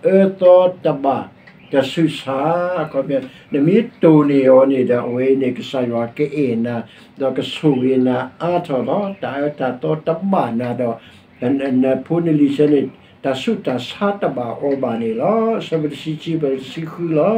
အၢသီတဘၣ်တဆူၣ်ဆါ, အခီပညီ နမ့ၢ်တိၢ်န့ၢ်အီၤန့ၣ်ဒီး အဝဲန့ၣ် ကစၢ်ယွၤကအဲၣ်နၤ ဒီးကဆိၣ်ဂ့ၤနၤအါထီၣ်လီၤ. တၢ်အၢတၢ်သီတဘၣ်နၤဒီး နဖိနလံၤဆဲန့ၣ် တၢ်ဆူးတၢ်ဆါတဘၣ်အီၤဘၣ်န့ၣ်လီၤ. အဆၢဖိတဆံခံ ပတဆံဃုလီၤ.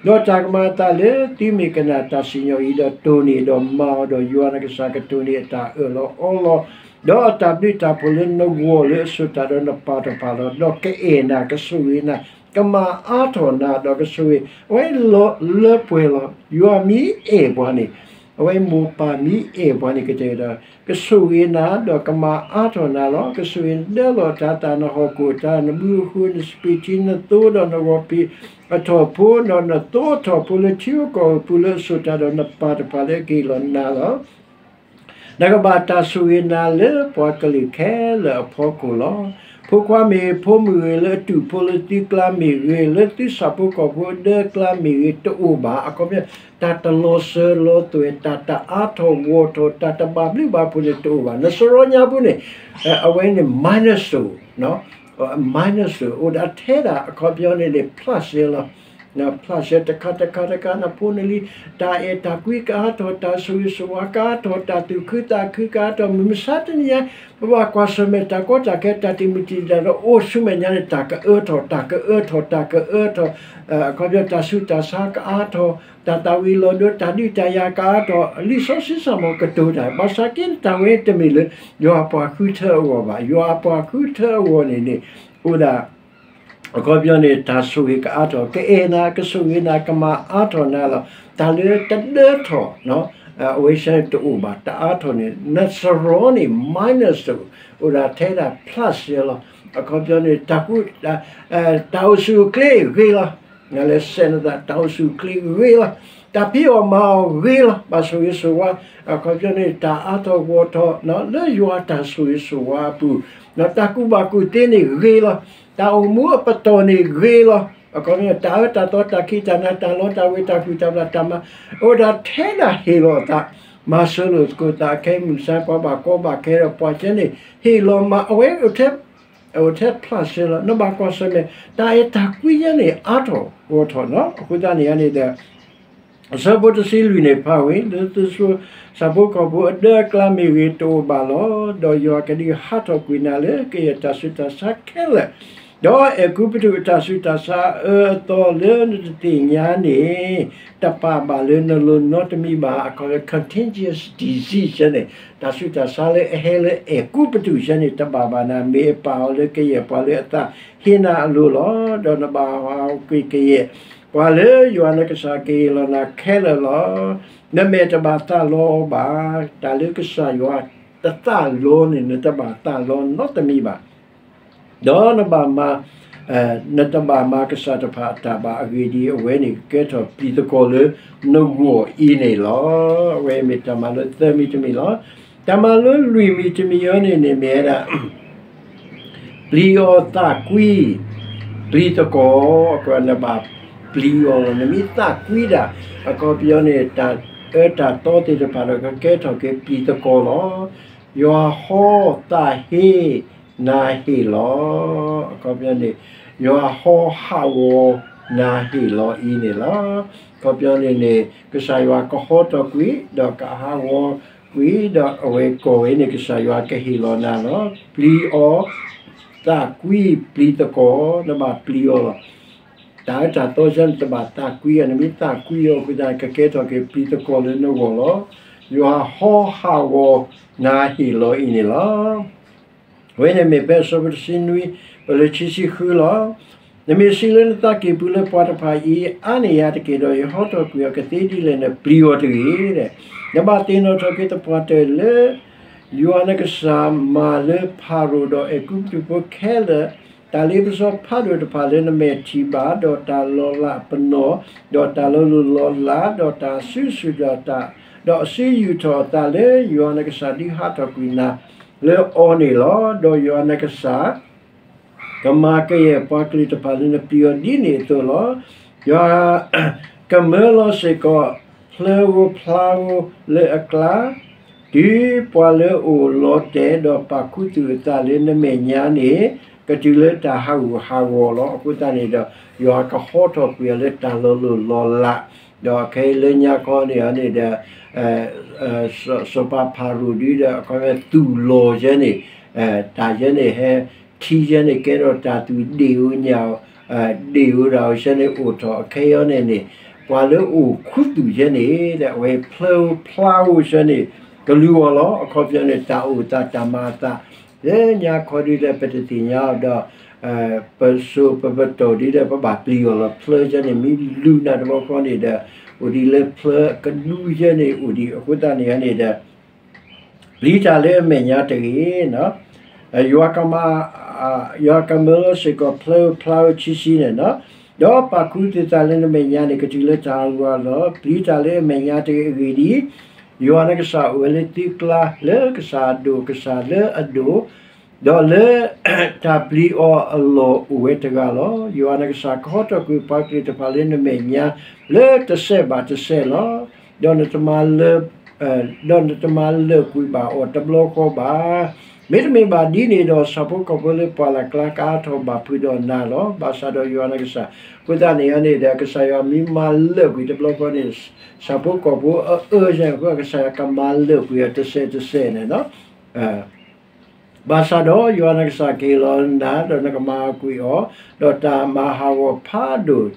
ဒီးတၢ်ကမၤအသးလၢသုမ့ၢ်ကနၣ်တၢ်စံၣ်ညီၣ်အံၤဒီးတိၢ်န့ၢ်ဒီးမၤအီၤဒီး ယွၤနကစၢ်ကတိၢ်န့ၢ်အတၢ်အၢၣ်လီၤအီလီၤ ဒီးအတၢ်ဘျုးတၢ်ဖှိၣ်လၢနဂီၢ်လၢအဆိၣ်တၢ်ဒီးနပၢ်တဖၣ်လီၤ. ဒီးကအဲၣ်နၤ ကဆိၣ်ဂ့ၤနၤ ကမၤအါထီၣ်နၤ ဒီးကဆိၣ်ဂ့ၤ အဝဲလၢပှဲၤလီၤ. ယွၤမ့ၢ်အဲၣ်ပှၤန့ၣ် အဝဲမိၢ်ပၢ်မ့ၢ်အဲၣ်ပှၤန့ၣ် ကတဲဒီး ကဆိၣ်ဂ့ၤနၤ ဒီးကမၤအါထီၣ်နၤလီၤ. ကဆိၣ်ဂ့ၤနဒၢလီၢ်တၢ်သၣ် နဟီၣ်ခိၣ်တၢ် နဘုအဃု နစပံးထံ နသိဒီးနဂီၤဖံးအထီၣ်ဖိ ဒီးနသိအထီၣ်ဖိလၢထံဧိၤကီၢ်ဧိၤအပူၤလၢအဆိၣ်တၢ်ဒီးနပၢ်တဖၣ်လၢအကဟ့ၣ်လီၤနၤလီၤ. နကဘၣ်တၢ်ဆိၣ်ဂ့ၤနၤလၢပှၤကလုာ်ခဲလၢာ်အဖီခိၣ်လီၤ. ဖိခွါမ့ၢ်ဂ့ၤ ဖိမုၣ်ဂ့ၤ လၢအတူၢ်ဖိလၢသုကျါမ့ၢ်ဂ့ၤ လၢသုဆၣ်ဖိကီၢ်ဖိအဒၢအကျါမ့ၢ်ဂ့ၤ တအိၣ်ဘၣ်. အခီပညီ တၢ်တလီၤစၢၤလီၤသွဲၣ် တၢ်တအါထီၣ်ဂီၢ်ထီၣ် တၢ်တဘၣ်ဘျုးဘၣ်ဖှိၣ်န့ၣ်တအိၣ်ဘၣ်. နစရီညါပူၤန့ၣ် အဝဲန့ၣ် minus တအိၣ် minus တအိၣ် အိၣ်ဒၣ်ထဲဒၣ် အခီပညီန့ၣ်န့ၣ် plus လီၤ. plus တခါတခါတခါ နဖိနလံၤ တၢ်အဲၣ်တၢ်ကွံကအါထီၣ် တၢ်ဆိၣ်ဂ့ၤဆိၣ်ဝါကအါထီၣ် တၢ်သူၣ်ခုသးခုကအါထီၣ် မုၢ်မဆါတနံၤညါ ပဘၣ်ကွၢ်ဆၢၣ်မဲာ်တၢ်ကီတၢ်ခဲ တၢ်တံာ်မုၢ်တံာ်တာ်ဒီး အိၣ်ဆူမဲာ်ညါန့ၣ် တၢ်ကအၢထီၣ် တၢ်ကအၢထီၣ် တၢ်ကအၢထီၣ် အခီပညီ တၢ်ဆူးတၢ်ဆါကအါထီၣ် တၢ်သၣ်ဝံၤလီၤဒိ တၢ်ဒုးတၢ်ယၤကအါထီၣ် လံာ်စီဆှံစၢ်မီၤကတိၤတၢ် ဘၣ်ဆၣ်က့န့ၣ် တၢ်ဝဲတမ့ၢ်လၢ ယွၤအပှၤဃုထၢအဂီၢ်ဘၣ်. ယွၤအပှၤဃုထၢအဂီၢ်န့ၣ်န့ၣ် အိၣ်ဒၣ် အခီပညီန့ၣ် တၢ်ဆိၣ်ဂ့ၤကအါထီၣ် ကအဲၣ်နၤ ကဆိၣ်ဂ့ၤနၤ ကမၤအါထီၣ်နၤလီၤ. တၢ်လၢတဒၢထီၣ် အဝဲဆဲတအိၣ်ဘၣ် တအါထီၣ်န့ၣ် နစရီန့ၣ် minus တအိၣ် အိၣ်ဒၣ်ထဲဒၣ် plus လီၤ. အခီပညီန့ၣ် တၢ်ကူ တၢ်အိၣ်ဆူၣ်အိၣ်ချ့ဂ့ၤလီၤ. နလဲၤဆဲးနသး တၢ်အိၣ်ဆူၣ်အိၣ်ချ့ဂ့ၤလီၤ. တၢ်ဖံးအီၣ်မၤအီၣ်ဂ့ၤလီၤ. ဘၣ်ဆိၣ်ဂ့ၤဆိၣ်ဝါ အခီပညီန့ၣ် တၢ်အါထီၣ်ဂီၢ်ထီၣ် လၢယွၤတၢ်ဆိၣ်ဂ့ၤဆိၣ်ဝါအပူၤ တၢ်ကူၣ်ဘၣ်ကူၣ်သ့န့ၣ်ဂ့ၤလီၤ. တၢ်အိၣ်မူအပတီၢ်န့ၣ်ဂ့ၤလီၤ. အခီပညီ တၢ်အၢတၢ်သီ တၢ်ခံးတၢ်နၤ တၢ်လီတၢ်ဝ့ၤ တၢ်ဃုတၢ်ဘျၣ် တၢ်မၤ အိၣ်ဒၣ်ထဲဒၣ်ဟ့ၣ်လီၤအသး မၤစၢၤလိာ်သကိးသးခဲ မုၢ်မဆါ ပှၤဘၣ်ကီဘၣ်ခဲဒီး ပှၤကဲန့ၣ် ဟ့ၣ်လီၤမၤ အဝဲအိၣ်ထဲ အိၣ်ထဲ plus လီၤ. နဘၣ်ကွၢ်ဆၢၣ်မဲာ် တၢ်အဲၣ်တၢ်ကွံယဲန့ၣ် အါထီၣ်ဂီၢ်ထီၣ်နီၤ. အဃိသတးန့ၣ်န့ၣ်ဒီး အဆၢဖိတဆံလွံၢ်န့ၣ် ဖးဝံၤ လၢသုဆၣ်ဖိကီၢ်ဖိ အဒၢအကျါမ့ၢ်ဂ့ၤ တအိၣ်ဘၣ်လီၤ. ဒီးယွၤကဒုးဟးထီၣ်ကွံာ်နၤလၢကယဲၢ်တၢ်ဆူးတၢ်ဆါခဲလၢာ် ဒီးအဲၤကူပတူးအတၢ်ဆူးတၢ်ဆါအၢအသီလၢနတသ့ၣ်ညါန့ၣ် တပာ်ဘၣ်လၢနလိၤနီတမံၤဘၣ်. အခီပညီ contagious disease န့ၣ် တၢ်ဆူးတၢ်ဆါလၢအဟဲလၢအဲၤကူပတူးစဲန့ၣ် တဘၣ်ဘၣ်နၤ, မ့ၢ်အပာ်အီၤလၢကယဲၢ်ပှၤလၢအသးဟ့နၤအလိၤလီၤ. ဒီးနဘၣ်ဟးဂီၤကွံာ်ကယဲၢ်ပှၤလၢယွၤနကစၢ်ကဟ့ၣ်လီၤနၤခဲလၢာ်လီၤ. နမဲာ်တဘၣ်သးလီအီၤဘၣ်. တၢ်လၢကစၢ်ယွၤတသးလီန့ၣ် နတဘၣ်သးလီနီတမံၤဘၣ်. ဒီးနဘၣ်မၤ နတဘၣ်မၤကစၢ်တဖၣ်အတၢ်ဘၣ်. အဂ့ၢ်ဒ်အံၤ, အဝဲန့ၣ်ကကဲထီၣ်ပျံၤသကိးလၢနဂီၢ်အံၤန့ၣ်လီၤ. အဝဲမ့ၢ်တၢ်မၤလိသၢမံၤတမံၤလီၤ. တၢ်မၤလိလွံၢ်မံၤတမံၤအံၤန့ၣ်န့ၣ်မ့ၢ်ဝဲဒၣ် ပျံၤအီၤသးကွံ, ပျံၤသကိး, အဃိနဘၣ်ပျံၤအီၤလီၤ. နမ့ၢ်သးကွံဒၣ် အခီပညီန့ၣ် တၢ်အၢတၢ်သီသ့ၣ်တဖၣ်ဒီးကကဲထီၣ်က့ၤပျံၤသကိးလီၤ. ယွၤဟီသးဟ့ နၤဟ့ၣ်လီၤ. အခီပညီန့ၣ် ယွၤဟီဟးဂီၤ နၤဟ့ၣ်လီၤအံၤန့ၣ်လီၤ. အခီပညီန့ၣ်န့ၣ် ကစၢ်ယွၤကဟီထီၣ်ကွံာ် ဒီးကဟးဂီၤကွံာ် ဒီးအဝဲကိးဝဲန့ၣ် ကစၢ်ယွၤကဟ့ၣ်လီၤနၤလီၤ. ပျံၤအီၤသးကွံ, ပျံၤသကိး, နဘၣ်ပျံၤအီၤလီၤ. တၢ်အၢတၢ်သီစဲန့ၣ် တဘၣ်သးကွံအီၤ, နမ့ၢ်သးကွံအီၤအဃိသတး ကကဲထီၣ်က့ၤပျံၤသကိးလၢနဂီၢ်လီၤ. ယွၤဟီဟးဂီၤ နၤဟ့ၣ်လီၤအံၤန့ၣ်လီၤ. အဝဲန့ၣ်မ့ၢ်ဖဲအဆၢဖိတဆံနွံ ပလၢခံဆံဃုလီၤ. နမ့ၢ်စံးလၢနသးကံၢ်ပူၤလၢ ပှၤတဖၣ်အံၤအါန့ၢ်ယၤတက့ၢ်ဒီး ယဟီထီၣ်ကွံာ်အီၤကသ့ဒ်လဲၣ်န့ၣ် ပျံၤအီၤတဂ့ၤ. နဘၣ်သ့ၣ်နီၣ်ထီၣ်က့ၤသပှၢ်တၢၢ်လၢ ယွၤနကစၢ်မၤလၢဖၤရိၤဒီးအဲၤကူပတူးဖိခဲလၢာ်, တၢ်လ့ပစီဖးဒိၣ်တဖၣ်လၢနမဲာ်ထံၣ်ဘၣ်, ဒီးတၢ်လီၤလးပနီၣ်, ဒီးတၢ်လီၤလိၢ်လီၤလး, ဒီးတၢ်အစုဆူၣ်ဒီးတၢ်, ဒီးအစုယူာ်ထီၣ်အသးလၢ ယွၤနကစၢ်ဒုးဟးထီၣ်ကွံာ်နၤလၢအီၤန့ၣ်လီၤ. ဒီးယွၤနကစၢ် ကမၤကယဲၢ်ပှၤကလုာ်တဖၣ်လၢနပျံၤအီၤဒ်န့ၣ်အသိးလီၤ. ယွၤကမၢလီၤစ့ၢ်ကီး ဖျၢဧိၤဖျါဧိၤလၢအကျါ, တုၤပှၤလၢအအိၣ်လီၤတဲာ် ဒီးပာ်ခူသူၣ်အသးလၢနမဲာ်ညါန့ၣ် ကတုၤလၢတၢ်ဟးဂူာ်ဟးဂီၤလီၤ. အဃိသတးန့ၣ်ဒီး ယွၤကဟီထီၣ်ကွံာ်အီၤလၢတၢ်လီၤလိၢ်လီၤလး, ဒီးခဲအံၤလၢညါခီန့ၣ်န့ၣ်ဒီး စီၤပၤဖၤရိၤဒ်ဒီး အခီပညီသူၣ်လီၤယဲန့ၣ်, တၢ်ယဲန့ၣ်ဟဲ ထံယဲန့ၣ်ကဲထီၣ်တၢ်သူၣ်ဒ့ၣ်ဧိၤညၣ်ဧိၤ, ဒ့ၣ်ဧိၤတၢ်ဧိၤယဲန့ၣ်အိၣ်ထီၣ်အခဲအံၤန့ၣ်န့ၣ်, ပှၤလၢအအိၣ်ခူသူၣ်ယဲန့ၣ် ဒီးအဝဲဖျၢဧိၤဖျါဧိၤယဲန့ၣ် ကလူၤအီၤလီၤ. အခီပညီန့ၣ် တၢ်အိၣ်သးတၢ်မၤအသး လၢညါခီဒ်ဒီး ပတသ့ၣ်ညါအီၤဒီး ပစိာ်ပပတီၢ်ဒ်ဒီး ပဘၣ်ပျံၤအီၤလီၤ. ဖျၢယဲန့ၣ်မ့ၢ်လူၤနၤတဘျီဃီန့ၣ်ဒီး အိၣ်ဒ်လၢဖျၢကဒူယဲန့ၣ် အိၣ်ဒံးအဃိသတးန့ၣ်န့ၣ်ဒီး ပျံၤတၢ်လၢအမဲာ်ညါတဂ့ၤ, ယွၤကမၤ, ယွၤကမၢလီၤစ့ၢ်ကီးဖျၢဧိၤဖျါဧိၤခံဆံန့ၣ်, ဒီးပာ်ခူသူၣ်သးလၢနမဲာ်ညါန့ၣ် ကတုၤလၢတၢ်ဟးဂူာ်ဟးဂီၤလီၤ. ပျံၤတၢ်လၢအမဲာ်ညါတဂ့ၤ. အဂ့ၢ်ဒ်အံၤ, ယွၤနကစၢ်အိၣ်ဝဲလၢသုကျါ လၢကစၢ်အဒိၣ်ကစၢ်လၢအဒိၣ်, ဒီးလၢတၢ်ပျံၤအီၤအလီၢ်အိၣ်ဝဲတဂၤလီၤ. ယွၤနကစၢ်ကဟီထီၣ်ကွံာ်ပှၤကလုာ်တဖၣ်လၢနမဲာ်ညါ လၢတစဲးဘၣ်တစဲးလီၤ. ဒီးနတမၤလၢာ် ဒီးနတမၤလၢာ်ကွံာ်ဘၣ်အီၤတဘျီဃီဘၣ်. မ့တမ့ၢ်ဘၣ်ဒ်န့ၣ်ဒီး ဆၣ်ဖိကီၢ်ဖိလၢပှၢ်လၢ်ကျါကအါထီၣ်ဘၣ်ဖုးဒီးနၤလီၤ. ဘၣ်ဆၣ်ဒီးယွၤနကစၢ်, အဃိသတးန့ၣ်န့ၣ်ဒီး ကစၢ်ယွၤမ့ၢ်မၤလၢာ်ကွံာ်တဘျီဃီန့ၣ်, ဆၣ်ဖိကီၢ်ဖိအအၢယဲၢ်အဃိ ကစၢ်ယွၤကမၤလၢာ်ကွံာ်အီၤတစဲးတစဲးန့ၣ်လီၤ. ဘၣ်ဆၣ်ဒီးယွၤနကစၢ်ကဟ့ၣ်လီၤနၤ ဒီးနကမၤကွံာ်အီၤ, ဒီးတၢ်မၤဟးဂီၤဖးဒိၣ်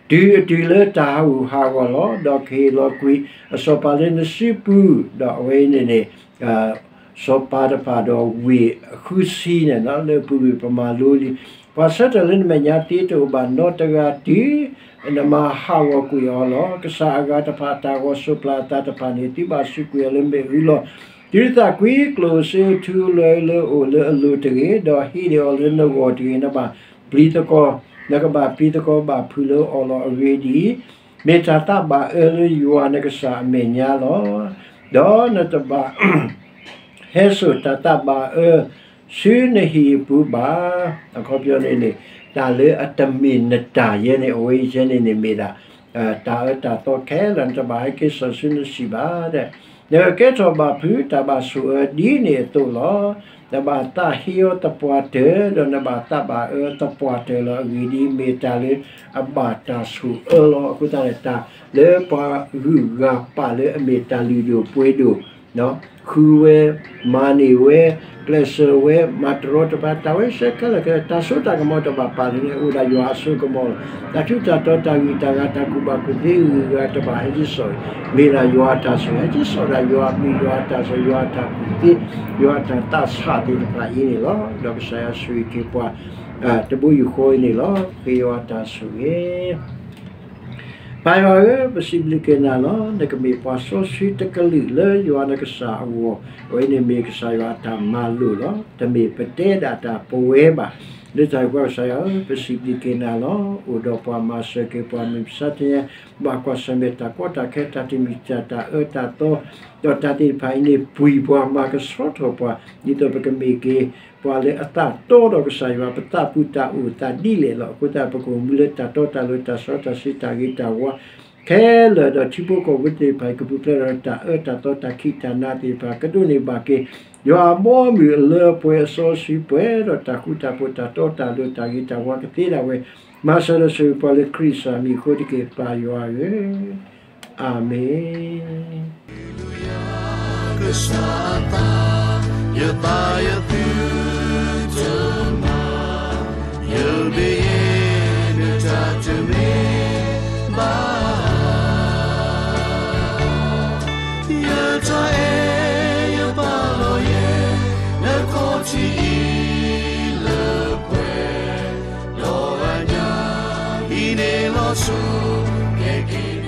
တုၤအတုၤလၢတၢ်ဟးဂူာ်ဟးဂီၤလီၤ. ဒီးကဟ့ၣ်လီၤကွံာ်အစီၤပၤလၢနစုပူၤ, ဒီးအဝဲအံၤန့ၣ်န့ၣ် စီၤပၤတဖၣ်ဒီးဝ့ၢ်ဃုဆံန့ၣ် လၢအပူၤကွံာ်ပမၤလိလံ. ပှၤဆၢထၢၣ်လၢနမဲာ်ညါသ့တအိၣ်ဘၣ်နီတဂၤတုၤ နမၤဟးဂီၤကွံာ်အီၤလီၤ. ကစၢ်အဂၤတဖၣ်အတၢ်ဂီၤစိးပျၢ်အသးတဖၣ်န့ၣ် သုဘၣ်စူးကွံာ်အီၤလၢမ့ၣ်အူလီၤ. တုၤနသးကွံ ကျိၣ်ဧိၤစ့ဧိၤထူဧိၤလွဲၤဧိၤလၢအအိၣ်လၢအလိၤတဂ့ၤ, ဒီးဟ့ၣ်န့ၢ်အီၤလၢနဂီၢ်တဂ့ၤ, နဘၣ်ပျံၤသကိး, နကဘၣ်ပျံၤသကိးဘၣ်ဖုးလၢအီၤလီၤ. အဂ့ၢ်ဒ်အံၤ, မ့ၢ်တၢ်သးဘၣ်အၢလၢယွၤနကစၢ်အမဲာ်ညါလီၤ. ဒီးနတဘၣ် ဟဲစိာ်တၢ်သးဘၣ်အၢ ဆူနဟံၣ်အပူၤဘၣ်. အခီပညီန့ၣ်န့ၣ် တၢ်လၢအတမ့ၢ်နတၢ်ယဲန့ၣ် အဝဲယဲန့ၣ်န့ၣ်မ့ၢ်ဒၣ် တၢ်အၢတၢ်သီခဲလၢာ် နတဘၣ်ဟဲက့ၤစိာ်ဆူနဟံၣ်ဘၣ်. နကကဲထီၣ်ဘၣ်ဖုးတၢ်ဘၣ်ဆိၣ်အၢဒ်န့ၣ်အသိးလီၤ. နဘၣ်သးဟ့အီၤသပှၢ်တၢၢ်, ဒီးနဘၣ်သးဘၣ်အၢသပှၢ်တၢၢ်လီၤ. အဂ့ၢ်ဒ်အံၤ, မ့ၢ်တၢ်လၢအဘၣ်တၢ်ဆိၣ်အၢလီၤ. အဃိသတးန့ၣ် တၢ်လၢပှၤဂုၤဂၤပာ်လၢအမ့ၢ်တၢ်လုၢ်ဒိၣ်ပှ့ၤဒိၣ် ဃုဝဲ, မၤန့ၢ်ဝဲ, ကျဲးစၢးဝဲ, မၤတရီတပါ တၢ်ဝဲစဲခဲလၢာ်ခဲဆ့ တၢ်စိတၢ်ကမီၤတဘၣ်ပာ်လၢၤန့ၣ် အိၣ်ဒၣ်ယွၤအစိကမီၤလီၤ. တၢ်ထူးတၢ်တီၤတၢ်ဂံၢ်တၢ်ဂၤတၢ်ကူၣ်ဘၣ်ကူၣ်သ့ဂ့ၤဂ့ၤတဘၣ်ဟဲက့ၤစိာ်, မ့ၢ်ဒၣ်ယွၤအတၢ်ဆိၣ်ဂ့ၤ ဟဲက့ၤစိာ်ဒၣ်ယွၤအပျံၤယွၤအတၢ်ဆိၣ်ယွၤအတၢ်ကူၣ်သ့, ယွၤအတၢ်သးဆးသ့ၣ်တဖၣ်အံၤန့ၣ်လီၤ. ဒီးကစၢ်ယွၤဆိၣ်ဂ့ၤက့ၤပှၤ တဘိယူၢ်ဃီအံၤန့ၣ်လီၤ. ဃ့ယွၤအတၢ်ဆိၣ်ဂ့ၤ ပၢ်ယွၤဧၢ, ပစံးဘျုးက့ၤနၤလီၤ. နကမ့ၢ်ပှၤစီဆှံတကလုာ်လၢယွၤနကစၢ်အဂီၢ်, အဝဲန့ၣ်မ့ၢ်ကစၢ်ယွၤအတၢ်မၤလိာ်လီၤ. တမ့ၢ်ပတဲဒၣ်တၢ်ပဝဲဘၣ်. လၢတၢ်အံၤပှၤကစၢ်ယွၤဧၢ, ပစံးဘျုးက့ၤနၤလီၤ. အိၣ်ဒီးပှၤမၤစၢၤက့ၤပှၤမုၢ်မဆါတနံၤ, ဘၣ်ကွၢ်ဆၢၣ်မဲာ်တၢ်ကီတၢ်ခဲ တၢ်တမံၤတၢ် တၢ်အၢတၢ်သီ, ဒီးတၢ်သ့ၣ်တဖၣ်အံၤန့ၣ် ပှံၤပှၤမၤကဆှီထီၣ်ပှၤ, ဒ်သိးပကမ့ၢ်က့ၤ ပှၤလၢအသးတီဒီးကစၢ်ယွၤ ပသးပူၤတၢ်အိၣ်သးဒ်လဲၣ်လီၤ. အဃိသတး ပကအိၣ်မူလၢတၢ်တီတၢ်လိၤ တၢ်စီတၢ်ဆှံ တၢ်ဂ့ၤတၢ်ဝါ ခဲလၢာ်ဒီးထံဖိကီၢ်ဖိသ့ၣ်တဖၣ်အံၤ ကပူၤဖျဲးဒီးတၢ်အၢတၢ်သီ တၢ်ခံးတၢ်နၤသ့ၣ်တဖၣ် ကဒိးန့ၢ်ဘၣ်က့ၤ ယွၤအဘီအမုၢ်အလၢအပှဲၤအစီအဆှံပှဲၤဒီးတၢ်ဃူတၢ်ဖိး တၢ်တီတၢ်လိၤ တၢ်ဂ့ၤတၢ်ဝါကသ့ဒၣ်ဝဲ မၤစၢၤဒီးဆိၣ်ဂ့ၤပှၤလၢခရံာ်အမံၤအဃိတက့ၢ် ပၢ်ယွၤဧၢ, အၤမ့ၣ်. ကစၢ်အသး, ယသးယသုတမၤ, ယဘၣ်ယဲ နတၢ်တမ့ၢ်ဘၣ်, ယတၢ်အဲၣ်ယပာ်လီၤယဲ, နခီၣ်ထံးအံၤလၢပှဲၤ, ဒီးအညၣ်အံၤန့ၣ်လီၤ ဆိက့ၤက့ၤ